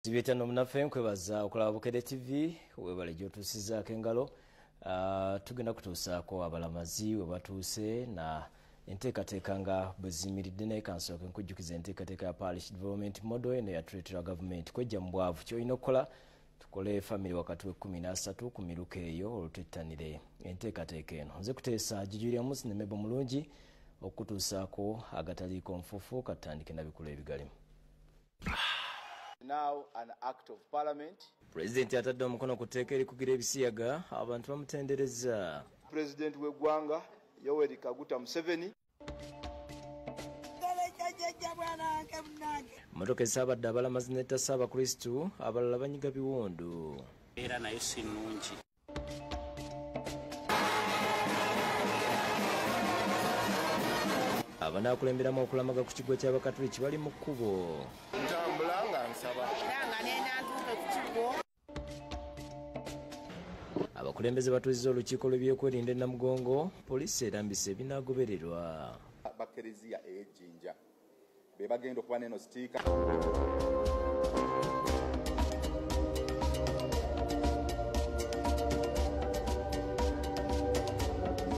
Zibyetano munaffe nkwebaza okulaba Bukedde TV webale gy'otuusizaako engalo. Tugenda kutuusaako abalamazi we batuuse na enteekateeka nga bwe ziyimiridde, naye kansooke nkujjukiza enteekateeka ya Parish Development Model eno yatuleetera gavumenti kwejja mu bwavu. Ky'olina okukola tukole famire wakati w'e13 ku miruka eyo olwo twettanire enteekateeka eno. Nze kuteesa Julia Musi ne Mebo Mulungi okutuusaako agataliiko nfuufu. Katutandike na bikulu ebigalimu. Now an act of parliament. Pulezidenti atadde omukono ku tteeka erikugira ebisiyaga, abantu bamutendereza. President w'eggwanga Yoweri Kaguta Museveni. Mmotoka esaabadde abalamazi n'ettasa abakristu abalala banyiga biwundu. Era nayo si nnungi. Abanaakulemberamu okulamaga ku kiggwa ky'Abakatuliki bali mu kkubo. Ntambula nga nsaba. Era nga nenda ntuuke ku kiggwa. Abakulembeze batuuzizza olukiiko lw'ebyokwerinda e Namugongo, poliisi erambise ebinaagobererwa. Bakereziya ey'Ejjinja be bagenda okuba n'eno sitiika.